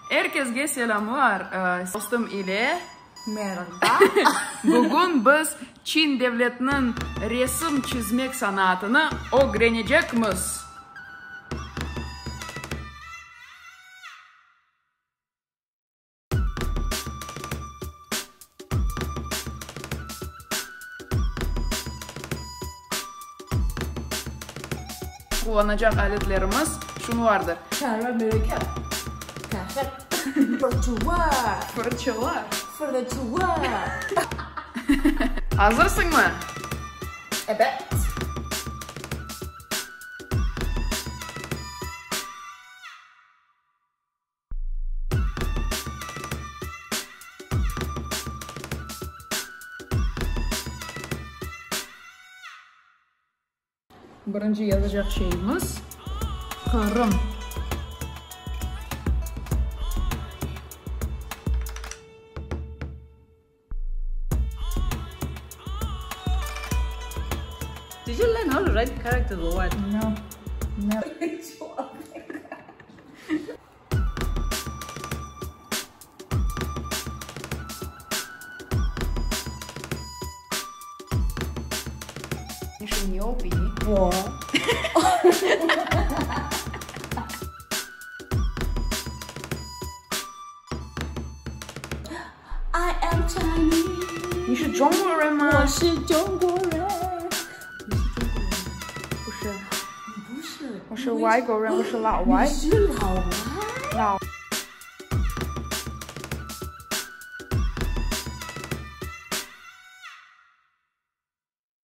Er kesge selâmlar, dostum ile. Meraba! Bugün biz Çin devletiniñ resim çizmek sanatını ögrenecekmiz. Qullanacaq aletlerimiz şunlardır. Qara mürekkep, qaşıq, fırçılar, Fırçılar. fırçılar. Azırsıñmı? Ebet. Birinci yazacaq şeyimiz, Qırım. Did you learn how to write characters or what? No. No. 你是牛逼。我。I am Chinese。你是中国人吗？我是中国人。你是中国人吗？不是。你不是。我是外国人，我是老外。你是老外。